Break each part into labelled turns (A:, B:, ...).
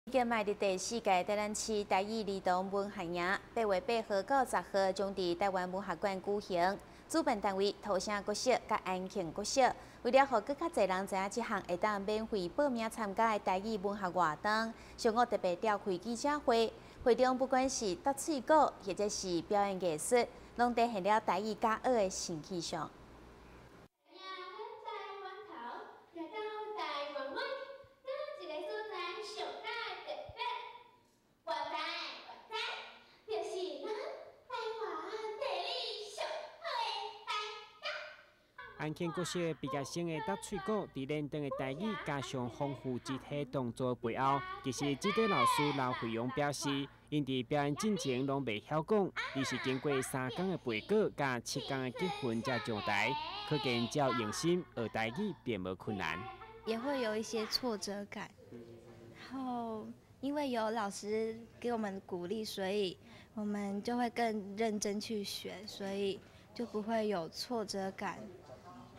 A: 今迈入第四屆台南市台語兒童文學營，8月8號到10號將佇台灣文學館舉行。主辦單位土城國小佮安慶國小，為了予閣較濟人知影這項會當免費報名參加的台語文學活動，上午特別召開記者會，會中不管是答喙鼓，或者是表演藝術，攏展現了台語教學的新氣象。
B: 安慶國小畢業生的答喙鼓，佇連登的台語加上豐富肢體動作背後，其實指導老師劉惠陽表示，𪜶佇表演進前攏袂曉講，而是經過3工的背稿佮7工的集訓才上台，可見只要用心學台語，並無困難。
C: 也會有一些挫折感，然後因為有老師給我們鼓勵，所以我們就會更認真去學，所以就不會有挫折感。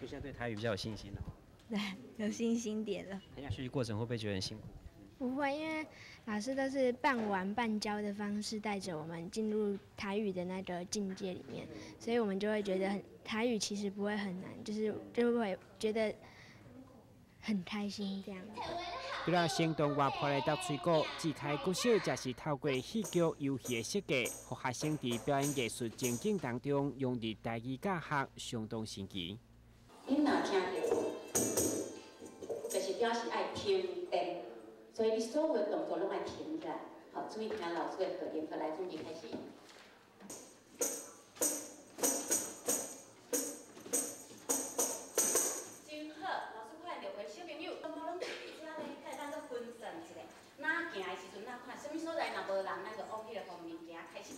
B: 就現在對台語比較有信心了。
C: 對，有信心點了。
B: 那學習過程會不會覺得很辛苦？
D: 不會，因為老師都是半玩半教的方式帶着我們進入台語的那個境界裡面，所以我們就會覺得很台語其實不會很難，就是就會覺得很開心這樣。
B: 除了生動活潑的答喙鼓，志開國小則是透過戲劇遊戲的設計，予學生佇表演藝術情景當中融入台語教學，相當神奇。
E: 恁若聽著，就是表示愛停電，所以你所有的動作攏愛停起來。好，注意聽老師的號令，來準備開始。真好，老師看著有小朋友，全部攏佇遮呢，會當閣分散一下。哪行的時陣，哪看啥物所在若無人，咱就往彼个方面行，開始。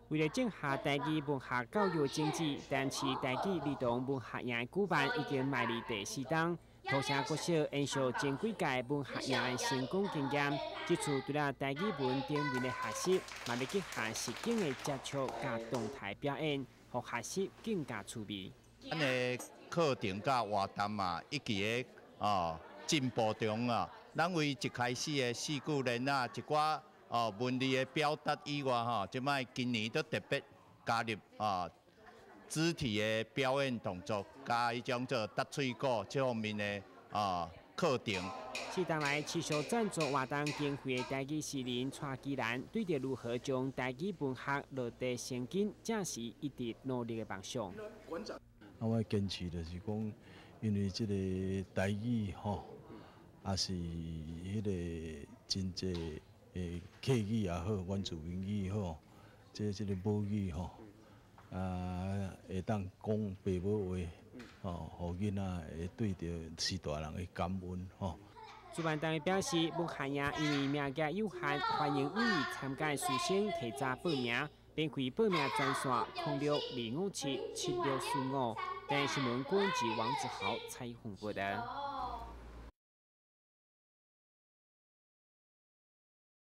B: 為了種下台語文學教育種子，台南市台語兒童文學營的舉辦已經邁入第四冬。土城國小延續前幾屆文學營的成功經驗，這次除了台語文頂面的學習，嘛欲結合實景的接觸佮動態表演，予學習更加趣味。
F: 咱的課程佮活動嘛，一直咧哦進步中啊。咱為一開始的四句連啊，一寡哦，文字的表達以外，吼，這擺今年都特別加入啊肢體的表演動作，加彼種做答喙鼓這方面的啊課程。
B: 四冬來持續贊助活動經費的台語詩人蔡基蘭，對著如何將台語文學落地生根，正是一直努力的夢想。
G: 啊，我堅持就是講，因為這個台語吼，也是彼個真濟。誒，客語也好，原住民語好，這個母語吼，啊，會當講爸母話，吼，予囡仔會對著序大人會感恩吼。
B: 主辦單位表示，文學營因為名額有限，歡迎有意參加的師生提早報名，免費報名專線06-257-7645。台視新聞記者王子豪採訪報導。